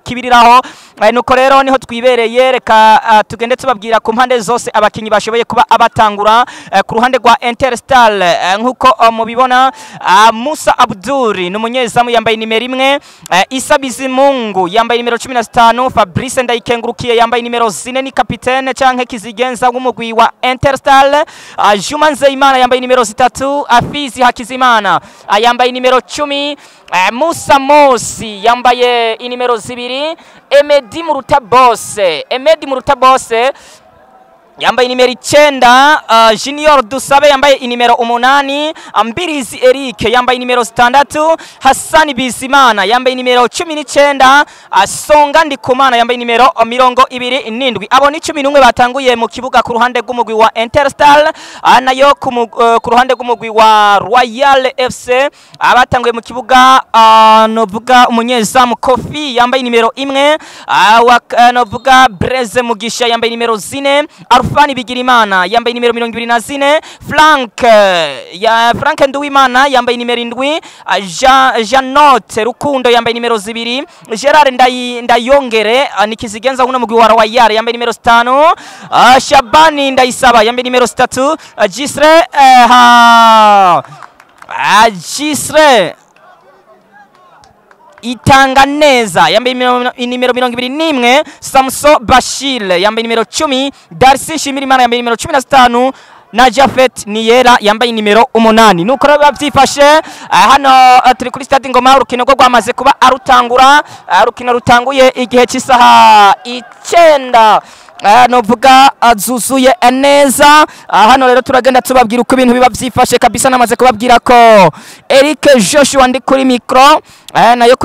Kibiriraho. Nuko rero niho twibereye. Reka tugende tubabwira ku mpande zose abakinyi bashoboye kuba abatangura. Ku ruhande rwa Interstar, nkuko mubibona, Musa Abduri ni umunyezamu, yambaye nimero 1. Isa Bizimungu yambaye nimero 15. Fabrice Ndayikengurukiye yambaye nimero 4, ni kapitene canke kizigenza w'umugwi wa Interstar. Juma Nzeyimana yambaye nimero 3. Afizi Hakizimana yambaye nimero 10. Musa Mosi yambaye inimero 2. Emedi Muruta Bose, Emedi Muruta Bose yambaye inimero 9. Junior Dusabe yambaye inimero 8. Ambirizi Eric yambaye inimero 6. Hassani Bizimana yambaye inimero 19. Songa Ndikumana yambaye inimero 27. Abo ni 11 batanguye mu kibuga ku ruhande rw'umugwi wa Interstar. Nayo ku ruhande rw'umugwi wa Royal FC, abatanguye mu kibuga, novuga umunyezamu Kofi yambaye nimero 1, novuga Breze Mugisha yambaye nimero 4, Arfani Bigirimana yambaye nimero 24, Frank ya Frank Nduwimana yambaye nimero 7, Jean Janote Rukundo yambaye nimero 2, Gerard Ndayongere nikizigenza uno mugwi wa Royal yambaye nimero 5, Shabani Ndayisaba yambaye nimero 3, Gisre ha Gisre Itanga neza yambaye inimero 21, Samso Bashir yambaye nimero 10, Darcy Shimirimana yambaye nimero 15 na Jafet Niyera yambaye nimero 8. Nuko rero biba byifashe. Hano turi kuri stade Ngoma, urukino rwo rwamaze kuba arutangura. Urukino rutanguye igihe cy'isaha 9, novuga zuzuye neza. Hano rero turagenda tubabwira uko ibintu biba byifashe kabisa. Namaze kubabwira ko Eric Joshua ndi kuri micro, nayo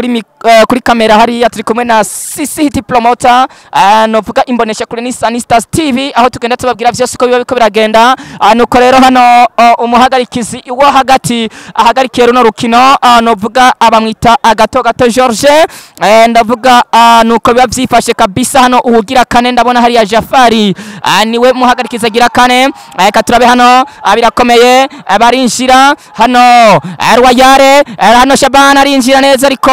kuri kamera hariya turi kumwe na CC Hit Promoter. Novuga imbonesha kuri ni Sunny Stars TV, aho tugenda tubabwira vyose uko biba biko biragenda. Nuko rero hano umuhagarikizi wo hagati ahagarikiye runo rukino, novuga abamwita Agato Gato George. Ndavuga nuko biba vyifashe kabisa. Hano uwugira kane ndabona hariya Jafari, niwe muhagarikizi agira kane. Reka turabe hano, birakomeye, barinjira hano, Royale, hano Shaban arinjira neza, ariko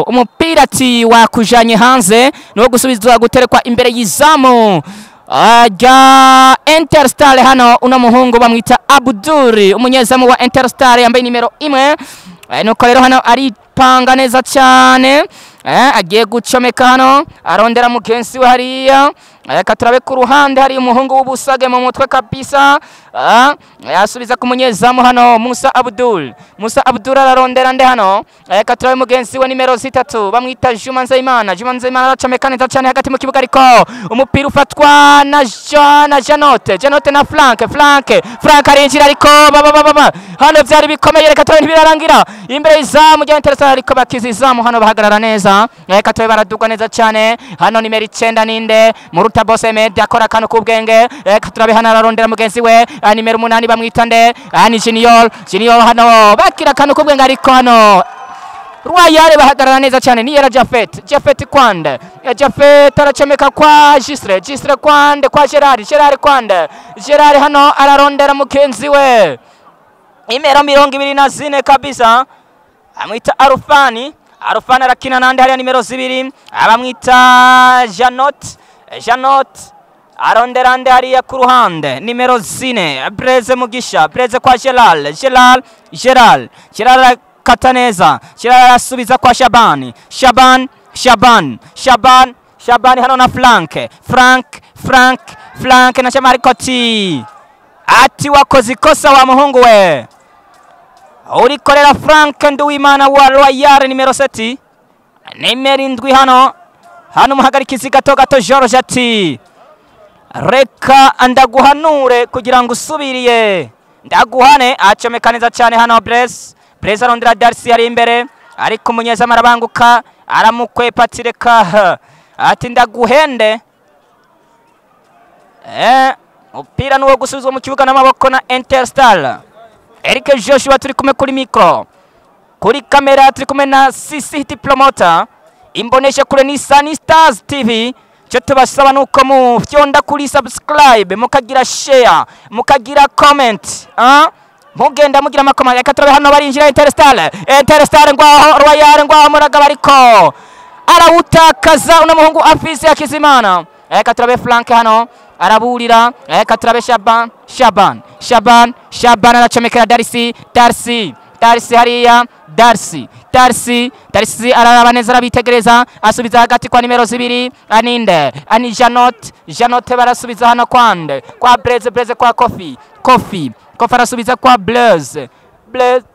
umupira ati wakujanye hanze, no gusubizwa guterekwa imbere y'izamu rya Interstar. Hano uno muhungu bamwita Abduri, umunyezamu wa Interstar yambaye nimero 1. Nuko rero hano aripanga neza cyane, agiye gucomeka hano, arondera mugenzi we hariya. Reka turabe ku ruhande hari umuhungu w'ubusage mu mutwe kabisa. Asubiza ku munyezamu hano Musa Abdul. Musa Abdul ararondera nde hano? Reka turabe mugenzi we nimero 3 bamwita Juma Nzeyimana. Juma Nzeyimana aracomeka neza cyane hagati mu kibuga, ariko umupira ufatwa na Jean na Janote. Janote na Frank. Frank, Frank arinjira, ariko baba baba baba, hano byari bikomeye. Reka turabe, ntibirarangira imbere y'izamu rya Interstar, ariko bakiza izamu hano, bahagarara neza. Reka turabe, baraduga neza cyane hano. Nimero 9 ninde? Muruta Bose Med akora akantu k'ubwenge. Reka turabe hano, ararondera mugenzi we, nimero 8 bamwita nde? Ni Junior. Junior hano bakira akantu k'ubwenge, ariko hano Royale bahagarara neza cyane. Niyera Jafet, Jafet kwande, Jafet aracomeka kwa Gisre, Gisre kwande kwa Gerard, Gerard kwande, Gerard hano ararondera mugenzi we imero 24 kabisa, amwita Arufani. Arufani arakina nande hariya? Nimero 2 abamwita Janot. Janot arondera nde hariya ku ruhande? Nimero 4 Breze Mugisha. Breze kwa Gerard, Gerard, Gerard, Gerard arakata neza. Gerard arasubiza kwa Shabani, Shaban, Shaban, Shaban, Shabani hano na Frank, Frank, Frank, Frank na Shamari Koti ati wakoze ikosa wa muhungu we. Urikorera Frank Nduwimana wa Royal, nimero 7, nimero 7 hano. Hano umuhagarikizi Gato Gato George ati reka ndaguhanure kugira ngo usubiriye ndaguhane. Acomeka neza cyane hano Blaise. Blaise arondera Darcy ari imbere, ariko umunyezamu arabanguka, aramukwepa ati reka, ati ndaguhende. Umupira nuwo gusubizwa mu kibuga n'amaboko na Interstar. Eric Joshua turi kumwe kuri micro, kuri kamera turi kumwe na CC Hit Promoter, imbonesha kure ni Sunny Stars TV. Cyo tubasaba nuko mufyonda kuri subscribe, mukagira share, mukagira comment, ah? Mugenda mugira amakoma. Reka turabe hano, barinjira Interstar, Interstar ngwaho, Royal ngwaho, muragaba, ariko Arawutakaza uno muhungu Afisi Hakizimana. Reka turabe flank hano, araburira. Reka turabe Shaban, Shaban, Shaban, Shaban aracomekera Darcy, Darcy, Darcy hariya, Darcy, Darcy, Darcy araraba neza, arabitegereza, asubiza hagati kwa nimero zibiri, aninde, ani Janot, Janot barasubiza hano kwande, kwa Blaise, Blaise kwa Kofi, Kofi, Kofi arasubiza kwa Blaise, Blaise,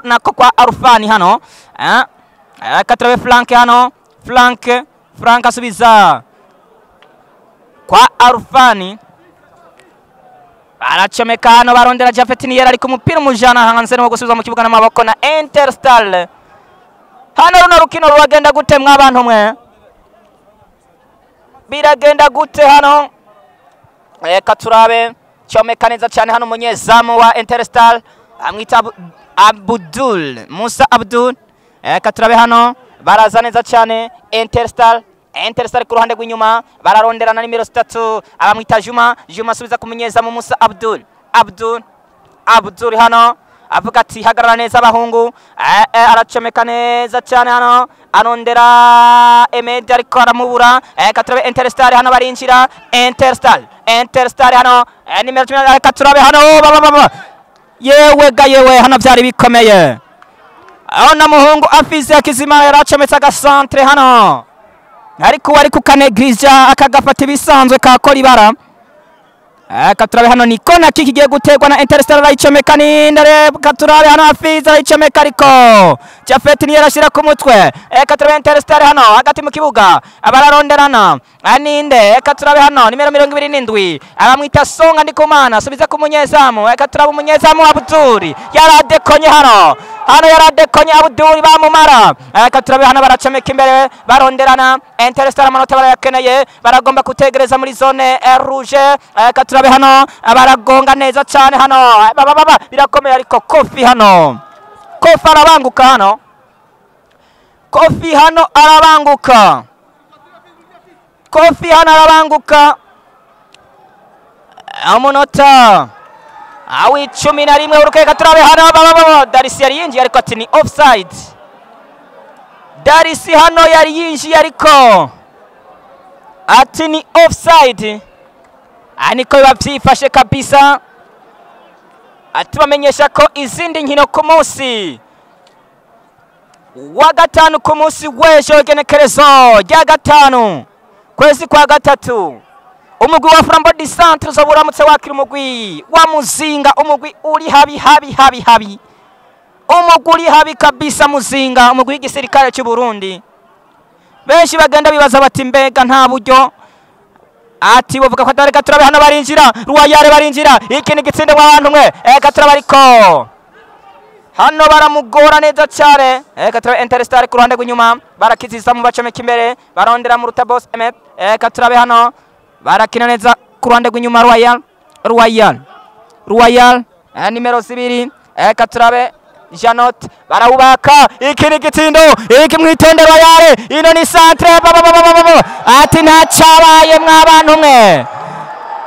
nako kwa Arufani hano, reka turabe flank hano, flank, Frank asubiza kwa Arufani. Baracomeka hano, barondera Japhet Niyera, ariko umupira umujana hanze no gusubiza mu kibuga n'amaboko na Interstar. Hano runo rukino ruragenda gute mwabantu mwe? Biragenda gute hano? Reka turabe. Comeka neza cyane hano umunyezamu wa Interstar amwita Abdul Musa Abdul. Reka turabe hano, baraza neza cyane Interstar. Interstar ku ruhande rw'inyuma bararondera na nimero 3 abamwita Juma. Juma asubiza ku munyezamu Musa Abdul. Abdul, Abdul hano avuga ati hagarara neza abahungu. Aracomeka neza cyane hano, arondera Emed ariko aramubura. Reka turabe Interstar hano barinjira. Interstar, Interstar hano nimero 10. Reka turabe hano, ba. Yewe ga yewe, hano byari bikomeye. Aho na muhungu Afisi Hakizimana yaracometse agasantre hano, ariko wari kukanegrija akagafata ibisanzwe kakora ibara. Reka turabe hano ni kona kick igiye guterwa na Interstar, arayicomeka ninde? Reka turabe hano Afisi arayicomeka ariko Japhet niyo arashyira ku mutwe. Reka turabe Interstar hano hagati mu kibuga abararonderana aninde. Reka turabe hano nimero 27 abamwita Songa Ndikumana asubiza ku munyezamu. Reka turabe umunyezamu Abdul yaradekonye hano, hano yaradekonye Abdul bamumara. Reka turabe hano baracomeka imbere baronderana. Interstar amanota barayakeneye, baragomba kutegereza muri zone rouge. Reka turabe hano baragonga neza cyane hano, baba birakomeye ariko Kofi hano, Kofi arabanguka hano, Kofi hano arabanguka, Kofi hano arabanguka. Amunota awi 11 urukeka. Turabe hano baba, Darcy yari yinjiye ariko ati ni offside. Darcy hano yari yinjiye ariko ati ni offside. Niko biba byifashe kabisa. Atubamenyesha ko izindi nkino ku munsi wa gatanu, ku munsi w'ejo igenekerezo rya 5 kwezi kwa 3, umugwi wa Flambeau du Centre uzoba uramutse wakira umugwi wa Muzinga, umugwi uri habi habi habi habi, umugwi uri habi kabisa Muzinga, umugwi w'igisirikare cy'u Burundi. Benshi bagenda bibaza bati mbega nta buryo, ati bavuga ko atareka. Turabe hano barinjira Royal, barinjira iki ni gitsinde abantu mwe. Reka turabe ariko hano baramugora neza cyane. Reka turabe Interstar ku ruhande rw'inyuma barakiziza mu bacomeka imbere barondera mu Ruta Boss Emet. Reka turabe hano barakina neza ku ruhande rw'inyuma Royal, Royal, Royal nimero 2. Reka turabe Janot barawubaka iki ni gitsindo iki mwitonde Royal, ino ni centre ati nta cyabaye mwabantu mwe,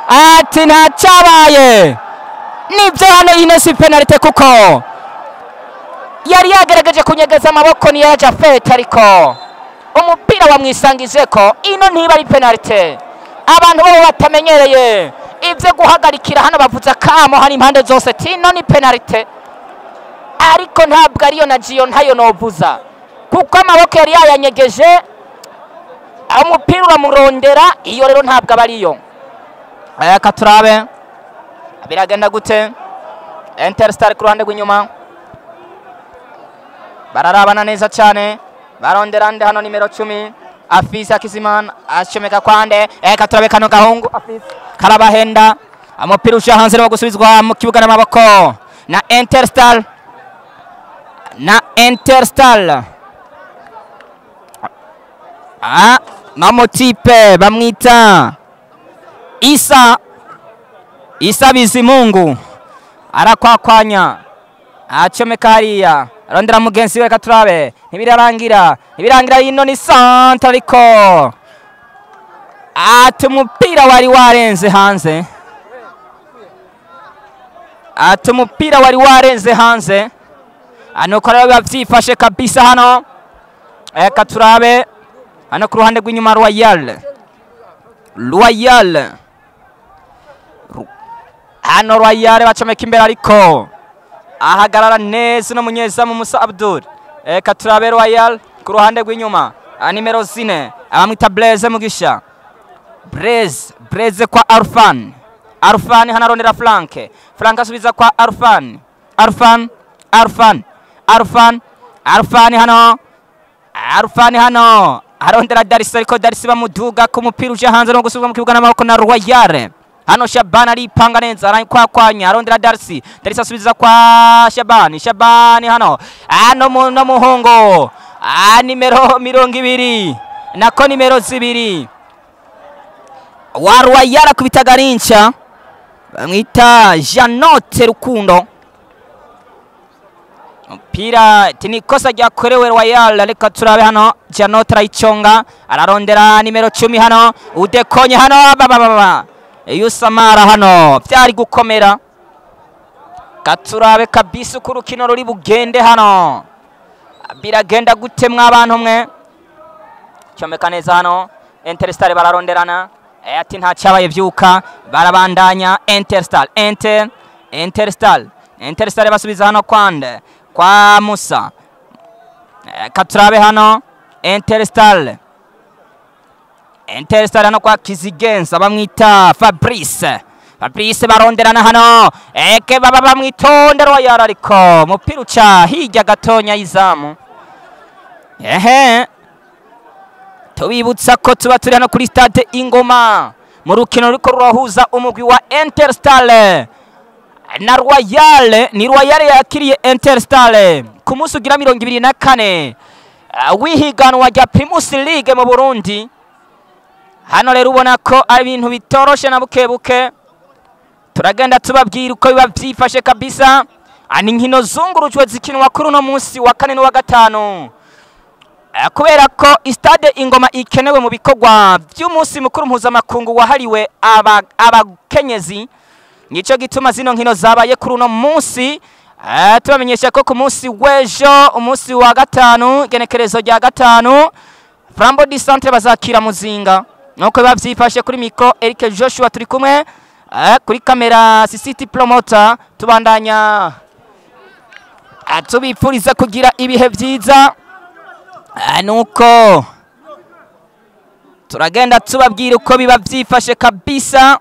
ati nta cyabaye. Nibyo hano ino si penalty kuko yari yagerageje kunyegeza amaboko ni ya Japhet ariko umupira wamwisangije ko ino ntiba ari penalty. Abantu bo batamenyereye ibyo guhagarikira hano bavuza kamo hari impande zose tino ni penalty, ariko ntabwo ariyo na Gio ntayo novuza kuko amaboko yari yayanyegeje umupira uramurondera, iyo rero ntabwo aba ariyo. Reka turabe biragenda gute. Interstar ku ruhande rw'inyuma bararabana neza cyane, barondera nde hano nimero 10 Afisi Hakizimana acomeka kwande. Reka turabe kano gahungu Afisi karabahenda, umupira usha hanze no gusubizwa mu kibuga n'amaboko na Interstar, na Interstar na motipe bamwita Isa, Isa Bizimungu arakwakwanya acomeka hariya arondera mugenzi we. Katurabe ntibirarangira, ntibirangira, ino ni centre ariko ati umupira wari warenze hanze, ati umupira wari warenze hanze. Nuko rero biba byifashe kabisa hano. Reka turabe hano ku ruhande rw'inyuma. Royal, Royal hano, Royal bacomeka imbere, ariko ahagarara neza no munyezamu Musa Abdul. Reka turabe Royal ku ruhande rw'inyuma, nimero 4 abamwita Blaise Mugisha. Blaise, Blaise kwa Arfan. Arfan hano arondera Frank. Frank asubiza kwa Arfan. Arfan, Arfan, Arfan, Arfan hano, Arfan hano arondera Darisi, ariko Darisi bamuduga ku mupira uje hanze no gusubizwa mu kibuga n'amaboko na Royal. Hano Shaban aripanga neza, arakwakwanya, arondera Darisi. Darisi asubiza kwa Shabani. Shabani hano, hano no muhungu nimero 20, nako nimero 2 wa Royal, akubita garinca, bamwita Janote Rukundo. Mpira ni kosa ryakorewe Royal. Reka turabe hano, Janote arayiconga, ararondera nimero 10 hano, udekonye hano babababa Yusamara hano, byari gukomera. Katurabe kabisa uko urukino ruri bugende hano, biragenda gute mwabantu mwe? Comeka neza hano, Interstar bararonderana. Ati nta cyabaye, byuka, barabandanya. Interstar, Interstar, Interstar basubiza hano kwande kwa Musa. Katurabe hano Interstar, Interstar hano kwa Kizigenza, bamwita Fabrice. Fabrice baronderana hano, eke baba bamwitonde Royal, ariko mupira uca hirya gatonya y'izamu. Ehe, tubibutsa ko tuba turi hano kuri stade Ingoma mu rukino ruriko rurahuza umugwi wa Interstar na Royal. Ni Royal yakiriye Interstar ku munsi ugira 24 w'ihiganwa rya Primus League mu Burundi. Hano rero ubona ko ari ibintu bitoroshe na buke buke, turagenda tubabwira uko biba byifashe kabisa. Ni inkino zungurujwe zikinwa kuri uno munsi wa kane n'uwa gatanu, kubera ko stade Ingoma ikenewe mu bikorwa by'umunsi mukuru mpuzamakungu wahariwe abakenyezi. Nico gituma zino nkino zabaye kuri uno munsi. Tubamenyesha ko ku munsi w'ejo, umunsi wa gatanu, igenekerezo rya 5, Flambeau du Centre bazakira Muzinga. Nuko biba byifashe. Kuri micro Eric Joshua turi kumwe, kuri kamera CCT Promoter. Tubandanya tubipfuriza kugira ibihe byiza. Nuko turagenda tubabwira uko biba byifashe kabisa,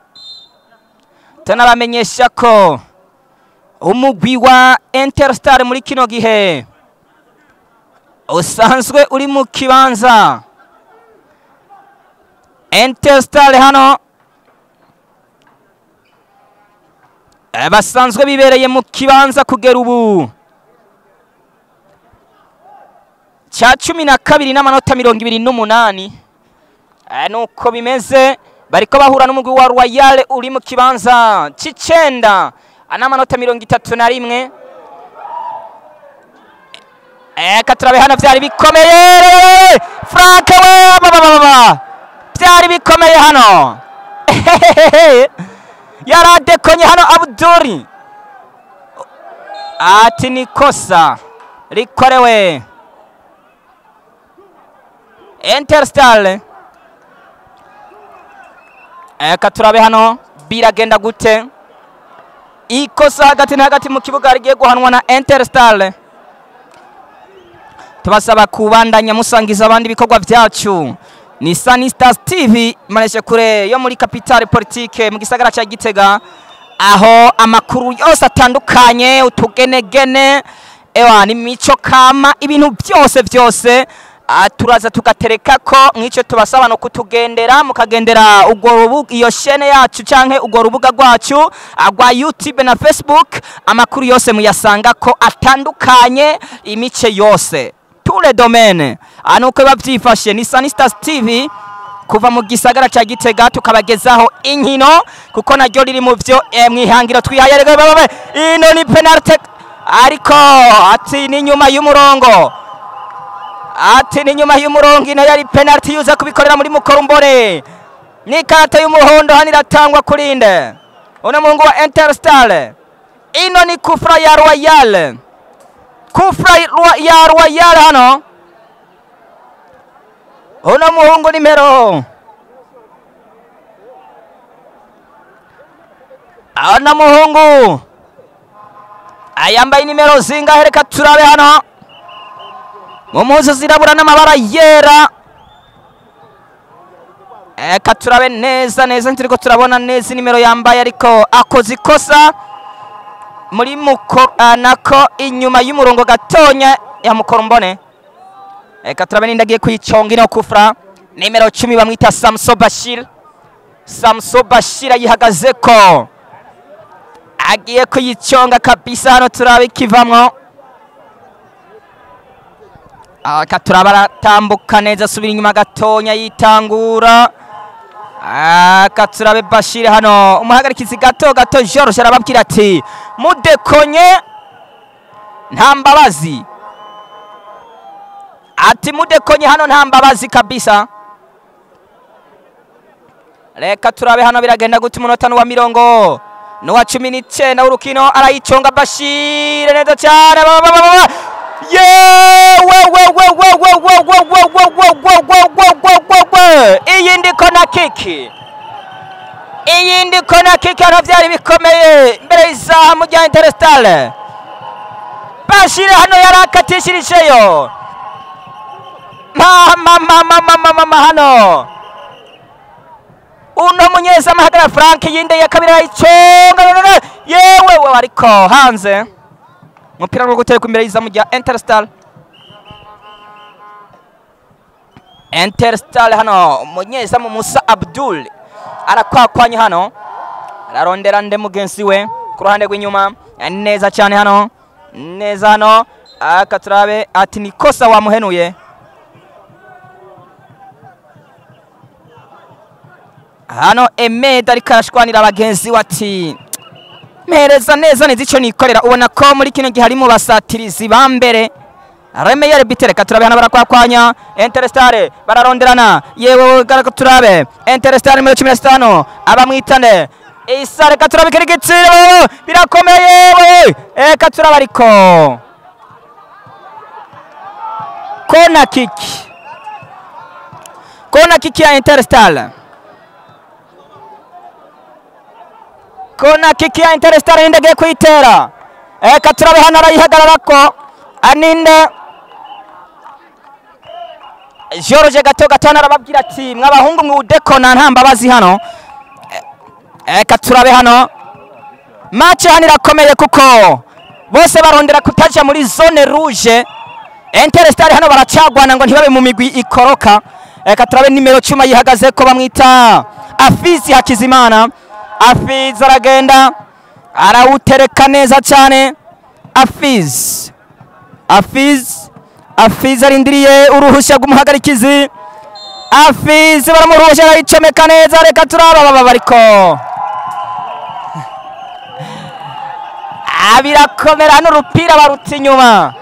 tunabamenyesha ko umugwi wa Interstar muri kino gihe usanzwe uri mu kibanza. Interstar hano basanzwe bibereye mu kibanza kugera ubu cya 12 n'amanota 28. Nuko bimeze, bariko bahura n'umugwi wa Royal uri mu kibanza c'icenda n'amanota 31. Katurabe hano, byari bikomeye. Frank we babababa, byari bikomeye hano, yaradekonye hano Abduri, ati ni kosa rikorewe Interstar. Katurabe hano biragenda gute? Ikosa hagati na hagati mu kibuga rigiye guhanwa na Interstar. Tubasaba kubandanya musangiza abandi ibikorwa byacu. Ni Sunny Stars TV maneshe kure yo muri capitale politique mu gisagara ca Gitega, aho amakuru yose atandukanye, utugenegene, ewa ni mico kama, ibintu byose byose turaza tugatereka ko. Mwico tubasaba no kutugendera, mukagendera ubwo rubuga, iyo chaîne yacu canke ubwo rubuga rwacu rwa YouTube na Facebook. Amakuru yose muyasanga ko atandukanye, imice yose, tous les domaines. Anuko biba byifashe. Ni Sunny Stars TV kuva mu gisagara ca Gitega, tukabagezaho inkino kuko naryo riri mu vyo mwihangira twihaye. Rego bababe, ino ni penalty, ariko ati ni nyuma y'umurongo, ati ni nyuma y'umurongo. Ino yari penalty yuza kubikorera muri Mukorumbore. Ni karata y'umuhondo hano iratangwa kurinde uno muhungu wa Interstar. Ino ni kufra ya Royal, kufra ya Royal hano. Uno muhungu nimero, uno muhungu ayambaye nimero zingahe? Reka turabe hano mu mpuzu zirabura n'amabara yera. Reka turabe neza neza, ntiriko turabona neza nimero yambaye, ariko akoze ikosa muri muko nako inyuma y'umurongo gatonya ya mukorombone. Reka turabe ninde agiye kuyiconga ino kufra. Nimero 10 bamwita Samso Bashir. Samso Bashir ayihagazeko, agiye kuyiconga kabisa. Hano turabe ikivamwo. Aka turaba aratambuka neza, asubira inyuma gatonya yitangura. Aka turabe Bashir hano, umuhagarikizi gato gato George arababwira ati mudekonye nta mbabazi, ati mudekonye hano nta mbabazi kabisa. Reka turabe hano biragenda gute. Umunota wa mirongo n'uwa 19 w'urukino, arayiconga Bashir neza cyane. Yewe we we we we we we we we we we we we we we we, iyindi corner kick, iyindi corner kick. Hano byari bikomeye imbere y'izamu rya Interstar. Bashir hano yarakatishirijeyo mama mama mama mama. Hano uno munyezamu ahagarara Frank, yinde ya kabiri arayiconga, yewe we, ariko hanze. Umupira wo gutereka imbere y'izamu rya Interstar. Interstar hano umunyezamu Musa Abdul arakwakwanya hano, ararondera nde mugenzi we ku ruhande rw'inyuma neza cyane hano, neza hano. Aka turabe, ati ni kosa wamuhenuye hano. Emed ariko arashwanira bagenzi we ati mpereza neza neza icyo nikorera. Ubona ko muri kino gihe harimo basatirizi ba mbere remeyere bitere. Reka turabe hano barakwakwanya Interstar, bararonderana, yewe reka turabe Interstar nimero 15 abamwitane Isa. Reka turabe kiri gitsiro, birakomeye we. Reka turabe, ariko corner kick, corner kick ya Interstar, corner kick ya Interstar. Ninde agiye kuyitera? Reka turabe hano arayihagararako aninde George gato gato arababwira ati mwabahungu mwudekona nta mbabazi hano. Reka turabe hano, match hano irakomeye kuko bose barondera kutaja muri zone rouge. Interstar hano baracagwana ngo ntibabe mu migwi ikoroka. Reka turabe nimero 10 yihagaze ko bamwita Afizi Hakizimana. Afizi aragenda arawutereka neza cyane. Afizi, Afizi, Afizi arindiriye uruhushya rw'umuhagarikizi. Afizi baramuruhusha, arayicomeka neza. Reka turaba baba bariko birakomera hano, urupira barutse inyuma.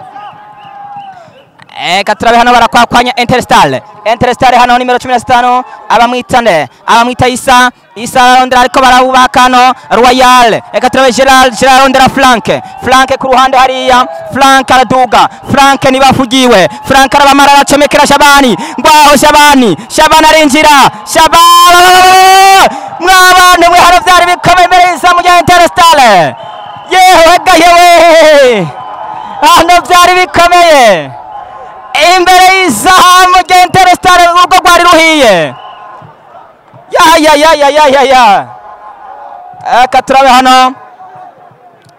Reka turabe hano barakwakwanya Interstar. Interstar hano nimero 15 abamwita nde? Abamwita Isa. Isa ararondera, ariko barawubaka hano Royal. Reka turabe Gerard, Gerard arondera Frank. Frank ku ruhande hariya, Frank araduga. Frank nibafugiwe. Frank arabamara, aracomekera Shabani. Ngwaho Shabani. Shabani arinjira. Shabani! Mwabantu mwe, hano byari bikomeye imbere y'izamu rya Interstar. Yewe ga yewe! Hano byari bikomeye imbere y'izamu rya Interstar, urugo rwari ruhiye. Ya ya ya ya ya ya ya. Reka turabe hano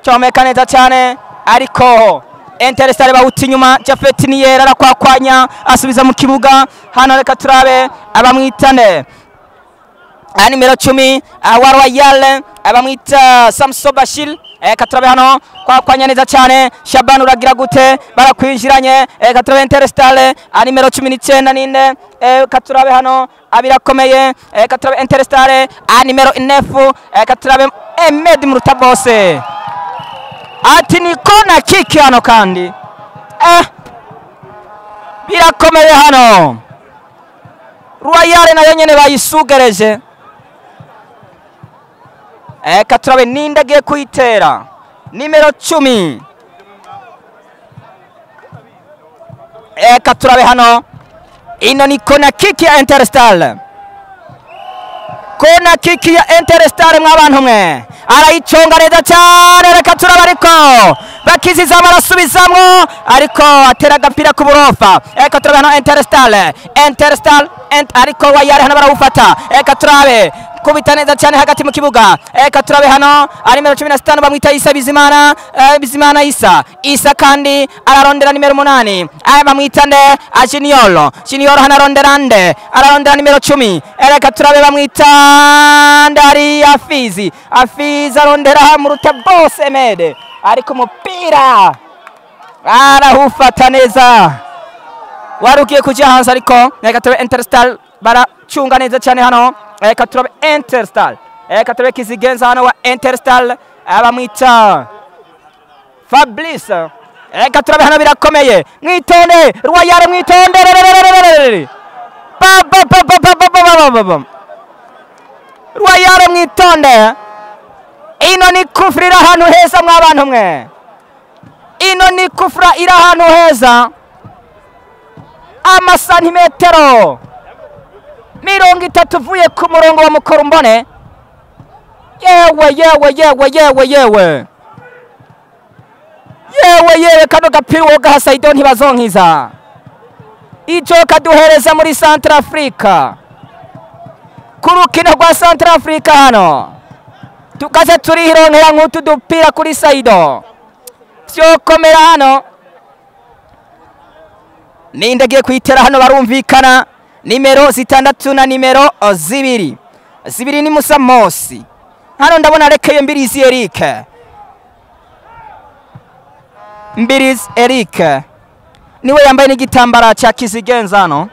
comeka neza cyane, ariko Interstar bawuta inyuma. Japhet Niyera arakwakwanya, asubiza mu kibuga hano. Reka turabe abamwitane nimero 10 wa Royal abamwita Samso Bashir. Reka turabe hano kwakwanya neza cyane. Shaban uragira gute? Barakwinjiranye. Reka turabe Interstar nimero 19 ninde? Reka turabe hano abirakomeye. Reka turabe Interstar nimero 9. Reka turabe Emed Murutabose ati ni corner kick hano kandi. Birakomeye hano, Royal nayo nyene bayisugereje. Reka turabe ninde agiye kuyitera, nimero 10. Reka turabe hano. Ino ni kona kiki ya Interstar, kona kiki ya Interstar mwabantu mwe, arayiconga neza cyane. Reka turaba, ariko bakiziza barasubizamwo, ariko atera agapira ku burofa. Reka turabe hano Interstar, Interstar ariko Wayare hano barawufata. Reka turabe, kubita neza cyane hagati mu kibuga. Reka turabe hano ari nimero 15, bamwita Isa Bizimana, Bizimana Isa. Isa kandi ararondera nimero 8, aya bamwita nde? Junior. Junior hano ararondera nde? Ararondera nimero 10. Reka turabe, bamwita ndari Afizi. Afizi arondera Muruta Bose Emede, ariko umupira arahufata neza, wari ugiye kuja hanze. Ariko reka turabe, Interstar baracunga neza cyane hano. Reka turabe Interstar, reka turabe kizigenza hano wa Interstar, abamwita Fabrice. Reka turabe hano, birakomeye, mwitonde Royal, mwitonde. Ba ba ba ba ba ba ba ba. Royal, mwitonde, ino ni kufra iri ahantu heza mwabantu mwe, ino ni kufra iri ahantu heza, amasantimetero 30 uvuye ku murongo wa mukorumbone. Yewe yewe yewe yewe yewe yewe yewe, kano gapira uwo gaha Saido ntibazonkiza ico kaduhereza muri Centrafrica, ku rukino rwa Centrafrica hano tukaza turihironkera nk'utu dupira kuri Saido, vyokomera hano. Ninde agiye kuyitera hano? Barumvikana, nimero 6 na nimero 2. 2 ni Musa Mosi. Hano ndabona rekeye Mbirizi Eric, Mbirizi Eric niwe yambaye n'igitambara cya kizigenza hano.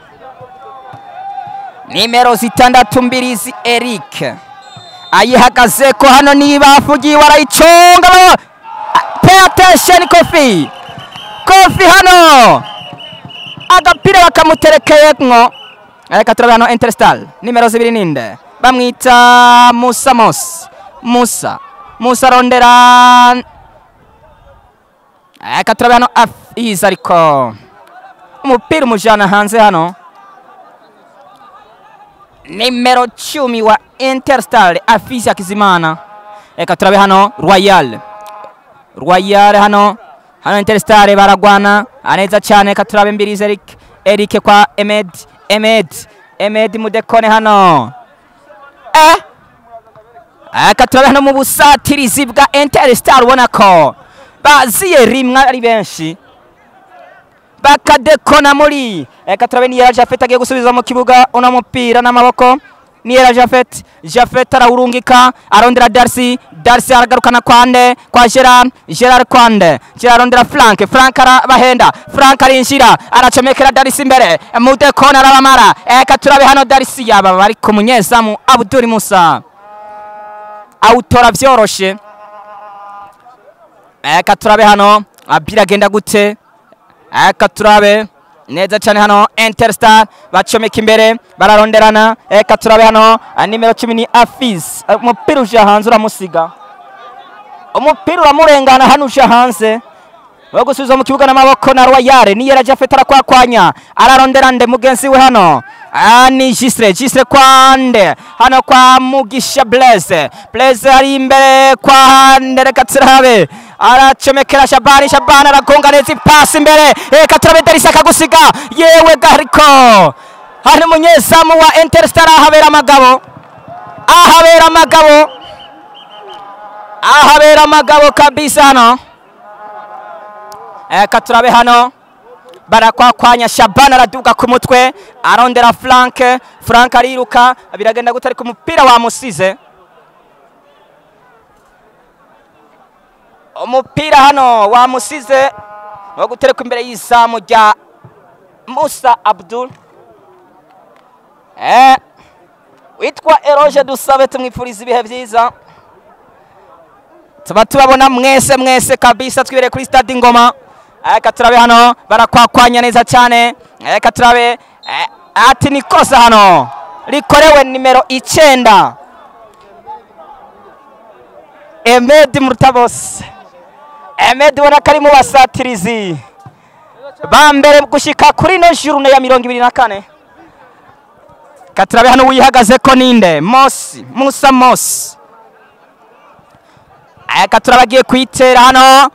Nimero 6 Mbirizi Eric ayihagaze ko hano, niba afugiwe arayiconga. Pay attention, Kofi, Kofi hano agapira bakamuterekeyemwo. Reka turabe hano Interstar, nimero 2 ninde? Bamwita Musa Mos. Musa, Musa arondera, reka turabe hano Afiza, ariko umupira umujana hanze hano. Nimero 10 wa Interstar, Afiza Hakizimana. Reka turabe hano Royal, Royal hano, hano Interstar baragwana neza cyane. Reka turabe Mbirizi Eric, Eric kwa Emed, Emed, Emed mudekone hano. Reka turabe hano mu busatirizi bwa Interstar, ubona ko baziye rimwe ari benshi bakadekona muri. Reka turabe, Niyera Jafet agiye gusubiza mu kibuga uno mupira n'amaboko. Niyera Jafet, Jafet arawurungika, arondera Darcy, Darcy aragarukana kwande? Kwa Gerard, Gerard kwande? Gerard arondera Frank, Frank arabahenda, Frank arinjira, aracomekera Darcy imbere, mudekona arabamara. Reka turabe hano Darcy yaba bari ku munyezamu Abdul Musa awutora vyoroshe. Reka turabe hano biragenda gute. Reka turabe neza cyane hano Interstar bacomeka imbere, bararonderana. Reka turabe hano nimero 10 ni Afiz, umupira uje hanze uramusiga, umupira uramurengana hano uje hanze wo gusubiza mu kibuga n'amaboko na Royal. Niyera Jafet arakwakwanya, ararondera nde? Mugenzi we hano ni Gisre, Gisre kwande? Hano kwa Mugisha Blaise, Blaise ari imbere kwa nde? Reka turabe, aracomekera Shabani, Shabani aragonga neza ipasi imbere. Reka turabe Darisa akagusiga, yewe gariko hano umunyezamu wa Interstar ahabera amagabo, ahabera amagabo, ahabera amagabo kabisa hano. Reka turabe hano barakwakwanya, Shabani araduga ku mutwe, arondera Frank, Frank ariruka, biragenda gute? Ariko umupira wamusize, umupira hano wamusize wo gutereka imbere y'izamu rya Musa Abdul. Witwa Eroge Dusabe, tumwifuriza ibihe byiza. Tuba tubabona mwese mwese kabisa, twibereye kuri stade Ingoma. Reka turabe hano barakwakwanya neza cyane. Reka turabe, ati ni kosa hano rikorewe nimero 9 Emed Murtabos. Emed ubona ko ari mu basatirizi ba mbere gushika kuri no journée ya 24. Katurabe hano wihagaze ko ninde? Mosi, Musa Mosi. Katurabe agiye kuyitera hano.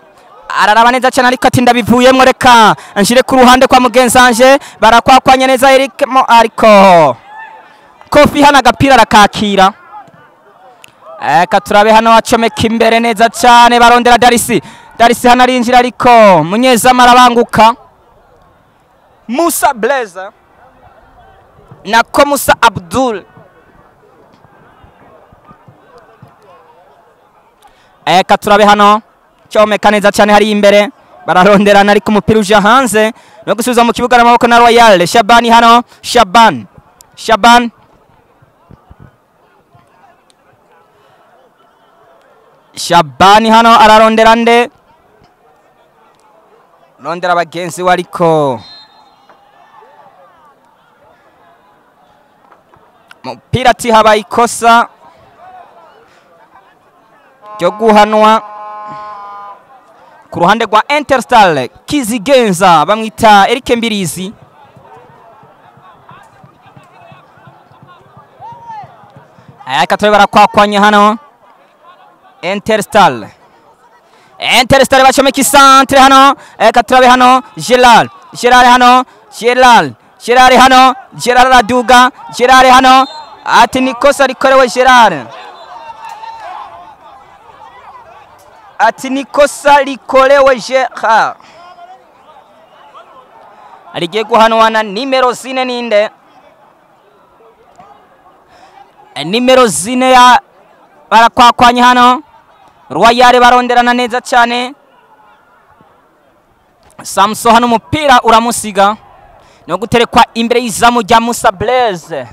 Araraba neza cyane ariko ati ndabivuyemo, reka nshire ku ruhande kwa mugenzanje. Barakwakwanya neza Eric Mo, ariko Kofi hano agapira arakakira. Katurabe hano acomeka imbere neza cyane, barondera Darisi. Darisi hano arinjira ariko munyezamu arabanguka. Musa Blaise nako Musa Abdul. Katurabe hano cyomeka neza cyane hari imbere, bararonderana ariko umupira uja hanze no gusubiza mu kibuga n'amaboko na Royal. Shabani hano, Shaban, Shaban, Shabani hano ararondera nde? Rondera bagenzi we ariko mupira ati habaye ikosa ryo guhanwa ku ruhande rwa Interstar. Kizigenza bamwita Eric Mbirizi. Aya turabe barakwakwanya hano Interstar. Interstar bacomeka isantre hano. Eka turabe hano Gerard, Gerard hano, Gerard, Gerard hano, Gerard araduga, Gerard hano ati ni kosa rikorewe Gerard. Ati ni kosa rikorewe Gerard. Arigiye guhanwa na nimero 4 ninde? Nimero 4 ya barakwakwanya hano. Royal baronderana neza cyane. Samson hano umupira uramusiga no guterekwa imbere y'izamu rya Musa Blaise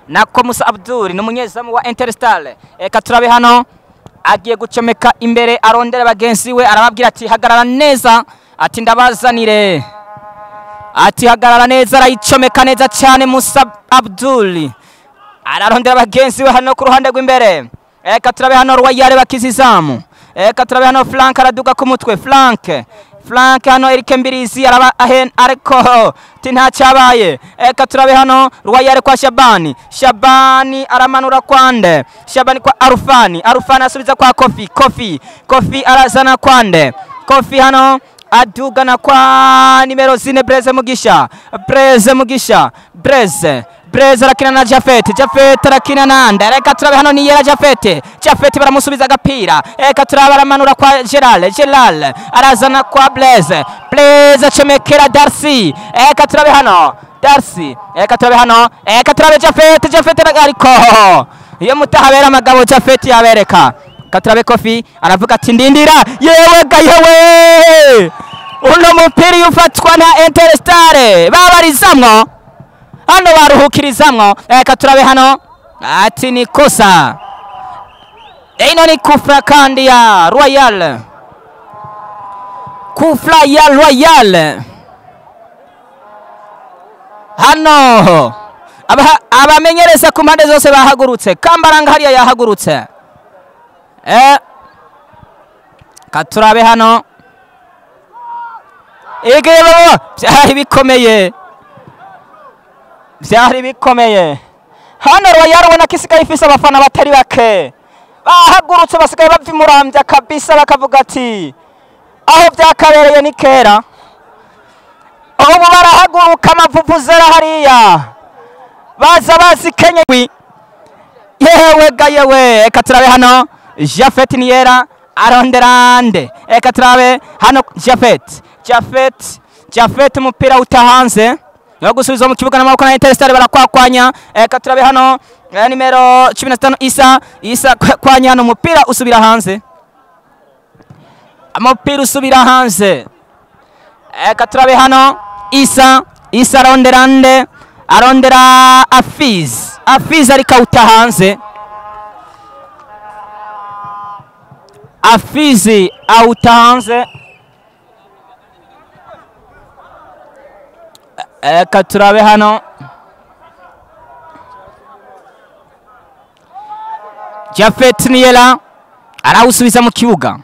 nako Musa Abdul ni umunyezamu wa Interstar. Eka turabe hano agiye gucomeka imbere, arondera bagenzi we, arababwira ati hagarara neza, ati ndabazanire, ati hagarara neza. Arayicomeka neza cyane Musa Abdul, ararondera bagenzi we hano ku ruhande rw'imbere. Eka turabe hano Royal bakizizamu. Eka turabe hano Frank araduga ku mutwe. Frank, Frank hano Eric Mbirizi araba ahen ariko ti nta cyabaye. Eka turabe hano Royal kwa Shabani. Shabani aramanura kwande. Shabani kwa Arufani. Arufani asubiza kwa Kofi. Kofi, Kofi arazana kwande. Kofi hano adugana kwa nimero 4 Blaise Mugisha. Blaise Mugisha, Blaise, Blaise arakina na Jafet. Jafet arakina na Nda. Reka turabe hano ni Yera Jafet. Jafet baramusubiza agapira. Reka turabe aramanura kwa Gerald. Gerald arazana kwa Blaise. Blaise acomekera Darcy. Reka turabe hano Darcy. Reka turabe hano. Reka turabe Jafet. Jafet ariko iyo mutahabera amagabo Jafet yabereka. Katurabe Kofi aravuga ati ndindira. Yewe ga yewe, uno mupira ufatwa na Interstar babarizamwo hano, baruhukirizamwo. Reka turabe hano ati ni kosa. Ino ni kufra kandi ya Royal, kufra ya Royal hano. Abamenyereza ku mpande zose bahagurutse. Kambaranga hariya yahagurutse. Katurabe hano igebo byari bikomeye, byari bikomeye hano. Royal ubona ko isigaye ifise abafana batari bake bahagurutse, basigaye bavimurambya kabisa, bakavuga ati aho byakabereye ni kera. Ubu barahaguruka amavuvuzera hariya baza bazi Kenya. Yewe ga yewe. Eka turabe hano Jafet Niera aronderande. Eka turabe hano Jafet, Jafet, Jafet umupira utahanze no gusubiza mu kibuga n'amaboko na Interstar barakwakwanya. Eka turabe hano nimero 15 Isa, Isa kwanya hano umupira usubira hanze, umupira usubira hanze. Eka turabe hano Isa, Isa aronderande, arondera Afiz, Afiz ariko utahanze. Afizi awutahanze. Eka turabe hano Jafet Niela arawusubiza mu kibuga,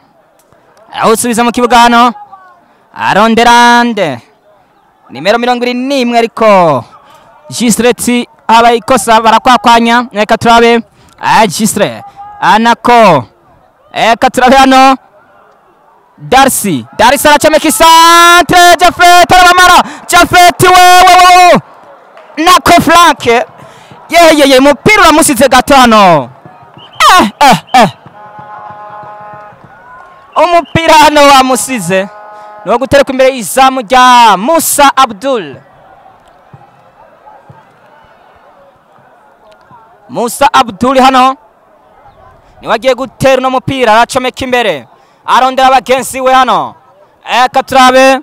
arawusubiza mu kibuga hano aronderande nimero 21 ariko Gisreti habaye ikosa barakwakwanya. Reka turabe Gisre anako, reka turabe hano Darcy aracomeka isantre, Jafet arabamara, Jafet wewe nako Frank yeye umupira uramusize gato hano. Umupira hano wamusize ni gutereka imbere y'izamu rya Musa Abdul. Musa Abdul hano niwe agiye gutera uno mupira, aracomeka imbere arondera abagenzi we hano. Reka turabe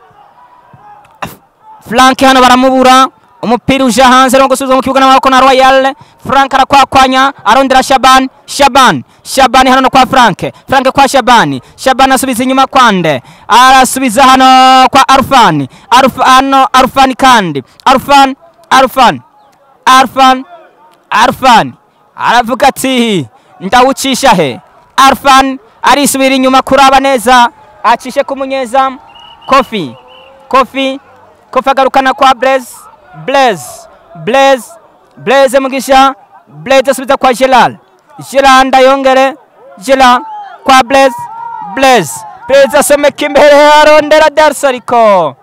Frank hano baramubura, umupira uje hanze arimo gusubiza mu kibuga n'amaboko na Royal. Frank arakwakwanya arondera Shaban, Shaban hano kwa Frank, Frank kwa Shaban, Shaban asubiza inyuma kwande, arasubiza hano kwa Arfan, Arfan kandi Arfan aravuga ati ndawucisha he. Arfan arisubira inyuma kuraba neza, acishe ku munyezamu Kofi agarukana kwa Blaise Mugisha, Blaise asubiza kwa Gerard ndayongere, Gerard kwa Blaise asomeka imbere arondera Darcy ariko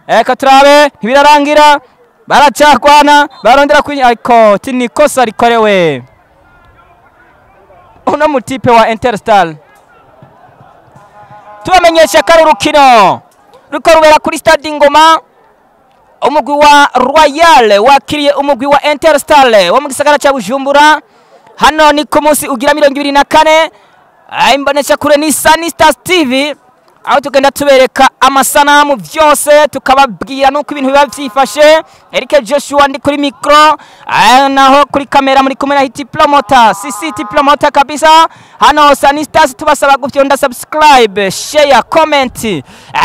reka turabe ntibirarangira, baracakwana barondera ariko tinikosa rikorewe uno mutipe wa Interstar. Tubamenyesha ko ari urukino ruko rubera kuri Stade Ngoma. Umugwi wa Royal wakiriye umugwi wa Interstar wo mu gisagara cya Bujumbura. Hano ni ku munsi ugira 24. Imbonesha kure ni Sunny Stars TV, aho tugenda tubereka amasanamu byose tukababwira nuko ibintu biba byifashe. Eric Joshua ndi kuri micro, naho kuri kamera muri kumwe na Hit Promoter, CCT Promoter kabisa. Hano Sunny Stars tubasaba gufyonda subscribe, share, comment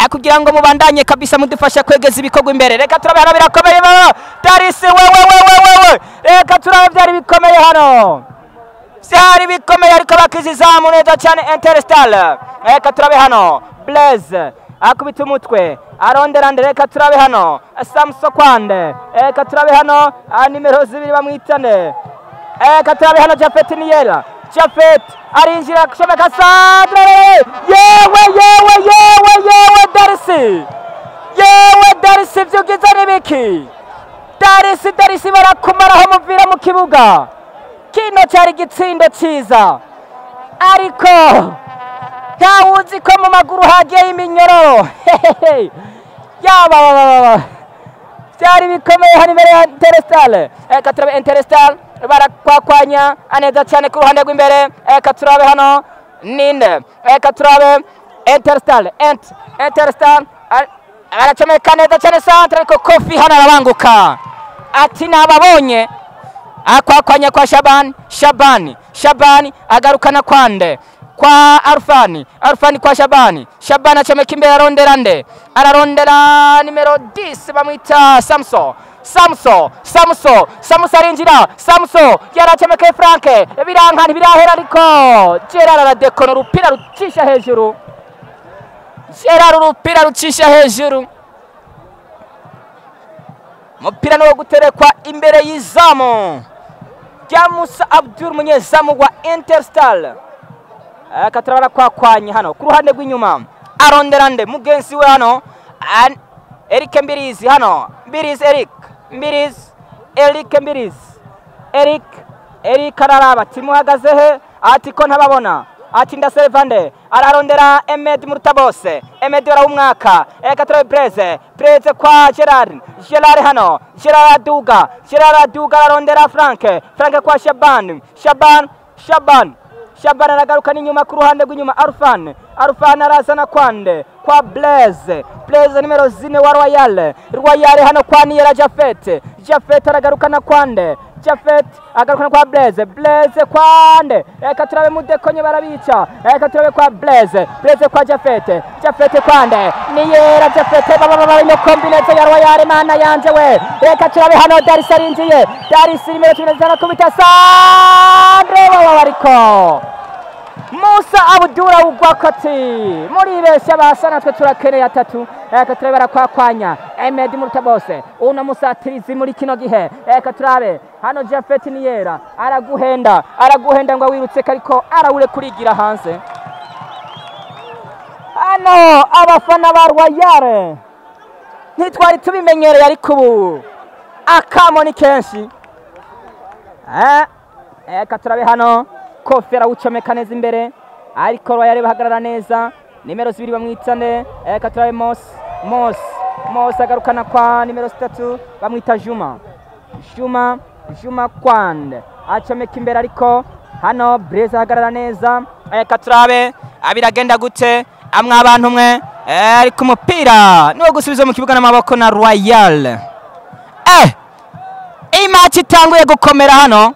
kugira ngo mubandanye kabisa mudufasha kwegeza ibikorwa imbere. Reka turabe hano birakomeye baba Darisi wewe reka turabe byari bikomeye hano, byari bikomeye ariko bakiza izamu neza cyane Interstar. Reka turabe hano Blaise akubita umutwe arondera ndere, reka turabe hano Samso kwande, reka turabe hano nimero 2 bamwitane, reka turabe hano Jafet Niyera, Jafet arinjira kushomeka Sandre, yewe Darcy, yewe Darcy vyugiza nibiki, Darcy barakumaraho umupira mu kibuga. Kino cyari igitsindo cyiza ariko ntawuzi ko mu maguru hagiye iminyororo. Yaba byari bikomeye hano imbere ya Interstar. Reka turabe Interstar barakwakwanya aneza cyane ku ruhande rw'imbere. Reka turabe hano ninde, reka turabe Interstar, Interstar aracomeka neza cyane centre, ariko Kofi hano arabanguka ati nababonye. Akwakwanya kwa Shaban agarukana kwande kwa Arfani kwa Shabani acomeka imbere arondera nde, ararondera nimero 10 bamwita Samso arinjira, Samso yaracomeka Frank, biranka ntibirahera ariko Gerard aradekona urupira rucisha hejuru, Gerard urupira rucisha hejuru. Mupira no guterekwa imbere y'izamu rya Musa Abdul munyezamu wa Interstar. Katarabara kwakwanya hano ku ruhande rw'inyuma arondera nde mugenzi we hano Eric Mbirizi hano, Mbirizi Eric Mbirizi, Eric araraba timuhagaze he, ati ko ntababona, ati ndaservande, ararondera Emed Murtabose, Emed arawumwaka, eka turabe Blaise kwa Gerard hano, Gerard aduga ararondera Frank kwa Shaban aragaruka n'inyuma ku ruhande rw'inyuma Arfan arazana kwande kwa Blaise nimero 4 wa Royal hano kwa Niyera Jafet aragaruka na kwande, Jafet agarukana kwa Blaise kwande, reka turabe mudekonye barabica, reka turabe kwa Blaise kwa Jafet kwande Niyera Jafet baba ino kombinetso ya Royal mana yanje we. Reka turabe hano Darcy arinjiye, Darcy nimero 15 kubita Sandre wawe ariko Musa Abdura ugwakati muribeshya basa natwe turakeneye atatu. Reka turabe barakwakwanya Ahmed Murutabose uno musatirizi muri kino gihe. Reka turabe hano Jafet Niyera araguhenda, araguhenda ngo wirutse ariko arawure kurigira hanze. Hano abafana ba Royal ntitwari tubimenyereye ariko ubu akamo ni kenshi. Reka turabe hano Kofi arawucomeka neza imbere ariko Royal bahagarara neza. Nimero 2 bamwita nde? Reka turabe Mos Mos Mos agarukana kwa nimero 3 bamwita Juma Juma Juma Kwande acomeka imbere ariko hano Breza ahagarara neza. Reka turabe abiragenda gute amwe abantu mwe ariko umupira niwo gusubiza mu kibuga n'amaboko na Royal. Iyi match itanguye gukomera hano,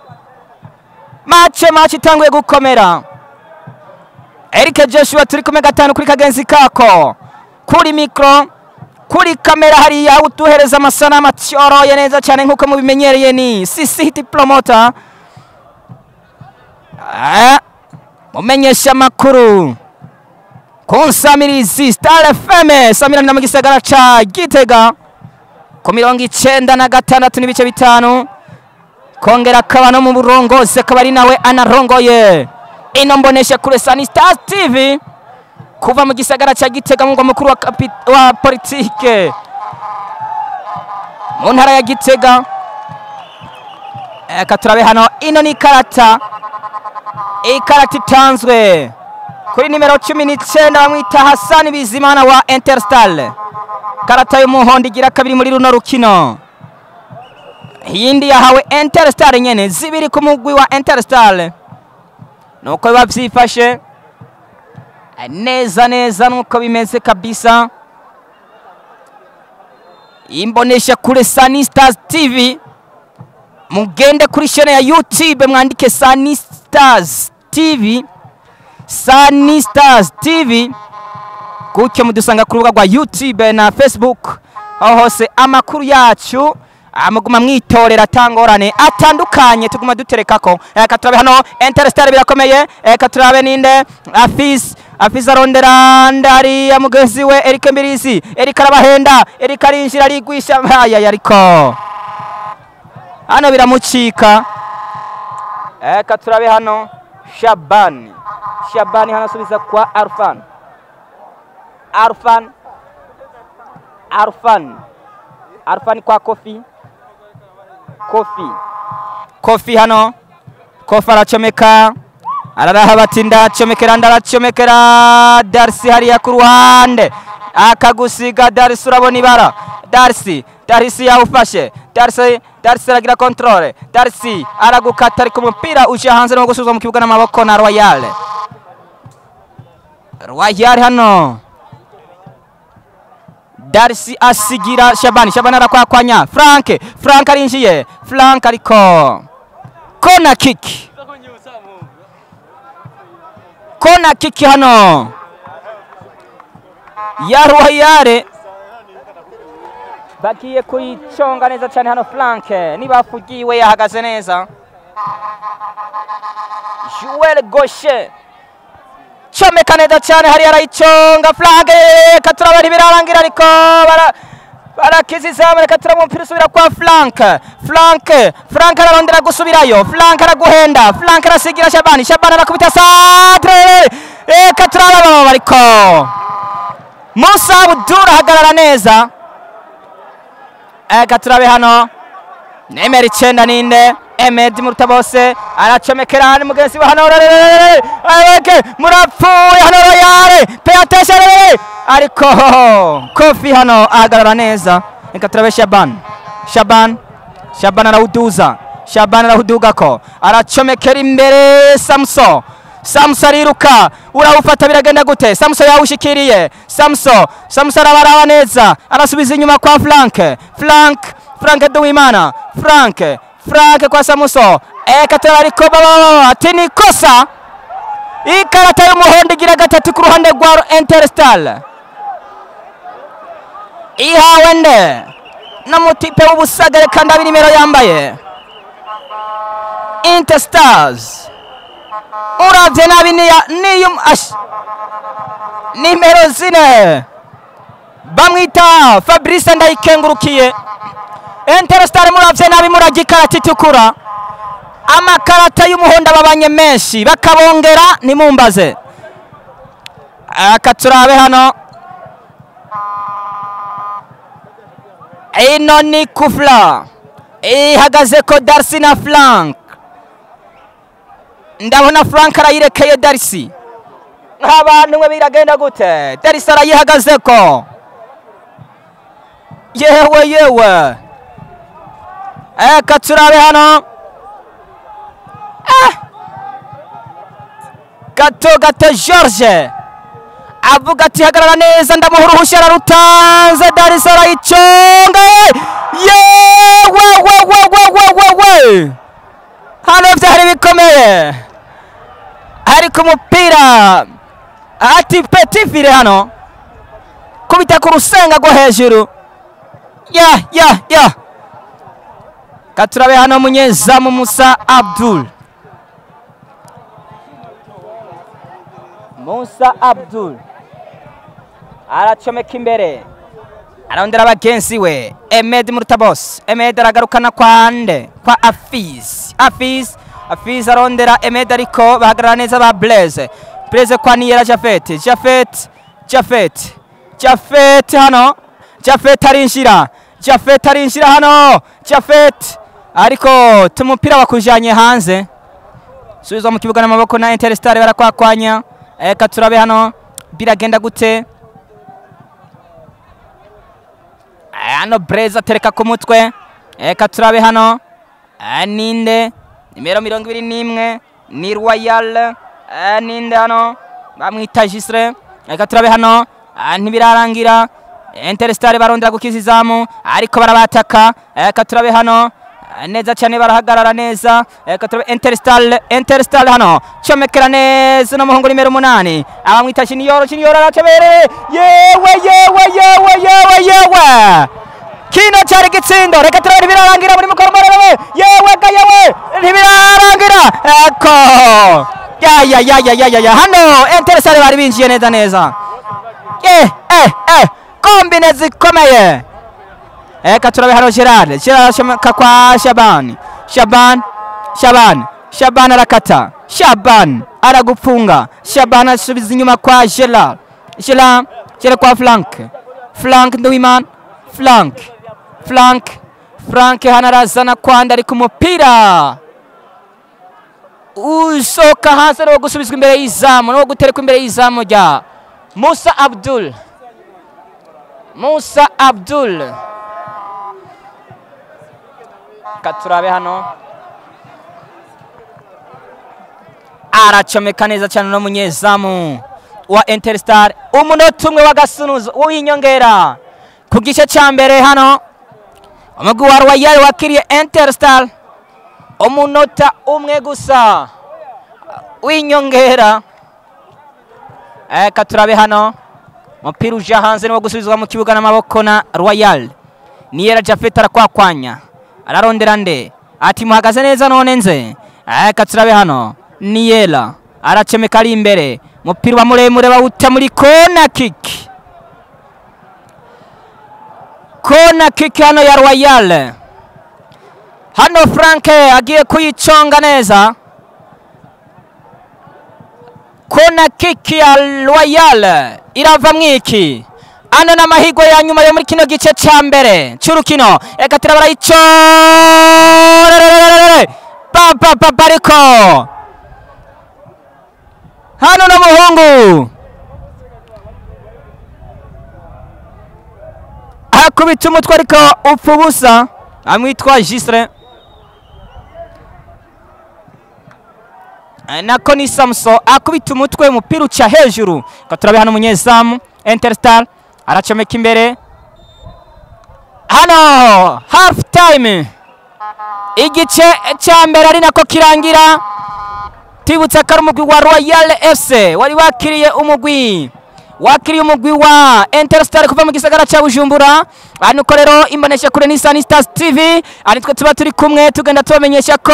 match itanguye gukomera. Eric Joshua turi kumwe gatanu kuri kagenzi kako kuri mikro kuri kamera hariya utuhereza amasanamu atyoroye neza cyane nkuko mubimenyereye ni CCT Promoter. Mumenyesha makuru konsamirizi Star FM samirana mu gisagara ca Gitega ku 96.5 kongera akaba no mu burongozi akaba ari nawe anarongoye ino mbonesha kure Sani Star TV kuva mu gisagara ca Gitega mu mukuru wa politike mu ntara ya Gitega. Eka turabe hano ino ni karata, ikarata itanzwe kuri nimero 19 bamwita Hassan Bizimana wa Interstar. Karata y'umuhondo igira kabiri muri runo rukino. Iyindi yahawe Interstar nyene, zibiri ku mugwi wa Interstar. Nuko biba vyifashe neza neza nuko bimeze kabisa. Imbonesha kure Sani Stars TV, mugende kuri chaîne ya YouTube mwandike Sani Stars TV, Sani Stars TV gutyo mudusanga ku rubuga rwa YouTube na Facebook, aho hose amakuru yacu amuguma mwitorera tangorane atandukanye tuguma duterekako. Reka turabe hano Interstar birakomeye. Reka turabe ninde Afis Afis arondera ndari ya mugenzi we Eric Mbirizi. Eric arabahenda, Eric arinjira arigwisha haya ariko hano biramucika. Reka turabe hano Shabani Shabani hano asubiza kwa Arfan Arfan Arfan Arfan kwa Kofi Kofi Kofi hano Kofi aracomeka araraha batinda acomekera ndaracomekera Darcy hariya ku ruhande akagusiga Darcy urabona ibara Darcy Darcy yawufashe Darcy Darcy aragira controle Darcy aragukata ariko umupira uje hanze no gusubiza mu kibuga n'amaboko na Royal. Royal hano Darcy asigira Shabani Shabani arakwakwanya Frank Frank arinjiye Frank ariko corner kick, corner kick hano ya Royal bagiye kuyiconga neza cyane hano. Frank nibafugiwe yahagaze neza. Joel Gaucher chomeka neza cyane hari arayiconga Frank katurabari birarangira ariko barakiziza katuraba umupira usubira kwa Frank Frank Frank ararondera gusubirayo Frank araguhenda Frank arasigira Shabani Shabani arakubita centre katuraba ariko Musa Abdul ahagarara neza. Katurabe hano nimero 9 ninde Ahmed Murutabose aracomekera hano mugenzi we hano murapfuye hano Royal Peatesha ariko Kofi hano ahagarara neza. Reka turabe Shaban Shaban Shaban arawuduza Shaban arawudugako aracomekera imbere Samson Samson ariruka urawufata biragenda gute Samson yawushikiriye Samson Samson arabaraba neza arasubiza inyuma kwa Frank Frank Frank Duwimana Frank Frank kwa Samson katara ariko baba ati ni kosa. Ikarata y'umuhondo igira gatatu ku ruhande rwa Interstar ihawe nde n'umutipe w'ubusagare kandi abi nimero yambaye Interstars Uravye nabi niya niyo nimero 4 bamwita Fabrice Ndayikengurukiye. Interstar muravye nabi murajya ikarata itukura. Amakarata y'umuhondo ababanye menshi bakabongera nimumbaze. Akaturabe hano. Ino ni kufla ihagaze ko Darcy na Frank. Ndabona Frank arayirekeye Darcy. Abantu mwe biragenda gute? Darcy arayihagaze ko. Yewe yewe. Katurabe hano. Gato gato George avuga ati hagarara neza, ndamuha uruhushya ararutanze. Darcy arayiconga. Yewe we we we we we we. Hano byari bikomeye. Ariko umupira ati petit file hano kubita ku rusenga rwo hejuru. Ya ya ya. Katurabe hano munyezamu Musa Abdul. Musa Abdul aracomeka imbere, arondera bagenzi we. Emed Murtabos, Emed aragarukana kwa nde? Kwa Afiz. Afiz, Afiz arondera Emed ariko bahagarara neza ba Blaise. Blaise kwa Niyera Jafet. Jafet, Jafet, Jafet hano. Jafet arinjira. Jafet arinjira hano. Jafet ariko tumupira wakujanye hanze. Subizwa mu kibuga n'amaboko na Interstar barakwakwanya. Katurabe hano biragenda gute? Hano Blaise atereka ku mutwe. Katurabe hano ninde nimero 21 ni Royal. Ninde hano bamwita Gisre. Katurabe hano ntibirarangira. Interstar barondera gukiza izamu ariko barabataka. Katurabe hano neza cyane barahagarara neza. Katurabe Interstar, Interstar hano comekera neza no muhungu nimero 8 abamwita Junior. Junior aracebere. Yewe yewe yewe yewe yewe. Kino cyari gitsindo. Reka turabe birarangira muri mukoromorere. Yewe ga yewe ntibirarangira. Eko ya ya ya ya ya ya. Hano Interstar bari binjiye neza neza. Kombine zikomeye. Katurabe hano Gerard. Gerard ashomeka kwa Shaban. Shaban, Shaban, Shaban arakata. Shaban aragupfunga. Shaban asubiza inyuma kwa Gerard. Gerard, Gerard kwa Frank. Frank Nduwiman. Frank, Frank, Frank hano arazana kwanda ariko umupira usoka hanze no gusubizwa imbere y'izamu, no guterekwa imbere y'izamu rya Musa Abdul. Musa Abdul. Katurabe hano aracomeka neza cyane no munyezamu wa Interstar. Umunota umwe w'agasunuzo w'inyongera ku gice cya mbere. Hano umugwi wa Royal wakiriye Interstar, umunota umwe gusa w'inyongera. Katurabe hano umupira uja hanze niwo gusubizwa mu kibuga n'amaboko na Royal. Niyera Jafet arakwakwanya, ararondera nde ati muhagaze neza none nze. Katurabe hano Niyera aracomeka ari imbere, umupira wa muremure bawuta muri corner kick. Corner kick hano ya Royal. Hano Frank agiye kuyiconga neza. Corner kick ya Royal irava mwiki. Ano n'amahirwe ya nyuma yo muri kino gice cya mbere cy'urukino. Reka turabara ico ba ba bariko hano n'umuhungu akubita umutwe ariko upfa ubusa, amwitwa Gisre nako ni Samson akubita umutwe umupira uca hejuru. Katurabe hano umunyezamu Interstar aracomeka imbere. Hano half time, igice cya mbere ari nako kirangira. Tibutsa ko ari umugwi wa Royal FC wari wakiriye umugwi Wakiriye umugwi wa Interstar kuva mu gisagara ca Bujumbura. Nuko rero imbonesha kure ni Sunny Stars TV, ari twe tuba turi kumwe tugenda tubamenyesha ko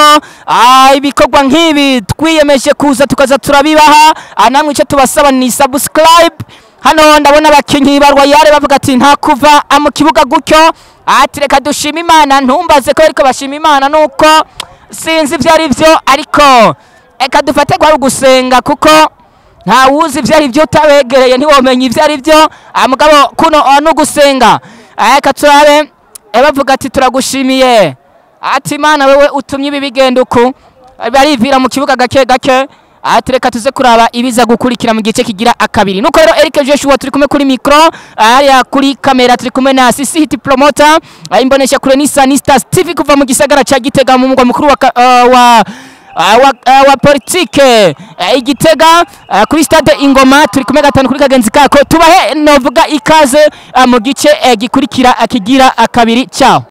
ibikorwa nk'ibi twiyemeje kuza tukaza turabibaha. Namwe icyo tubasaba ni subscribe. Hano ndabona abakinyi ba Royal bavuga ati nta kuva mu kibuga gutyo, ati reka dushima Imana. Ntumbaze ko ariko bashima Imana nuko sinzi ibyo ari byo, ariko reka dufate ko ari ugusenga kuko ntawuzi ibyo ari byo, utabegereye ntiwomenya ibyo ari byo. Mugabo kuno no gusenga, reka turabe bavuga ati turagushimiye, ati Imana wewe utumye ibi bigenda uku. Barivira mu kibuga gake gake, ati reka tuze kuraba ibiza gukurikira mu gice kigira akabiri. Nuko rero Eric Joshua turi kumwe kuri micro, hariya kuri kamera turi kumwe na Sisi Hit Promoter. Imbonesha kure ni Sunny Stars TV kuva mu gisagara ca Gitega mu mugwa mukuru wa politike Igitega, kuri stade Ingoma. Turi kumwe gatanu kuri kagenzi kako, tubahe novuga ikaze mu gice gikurikira kigira akabiri. Ciao.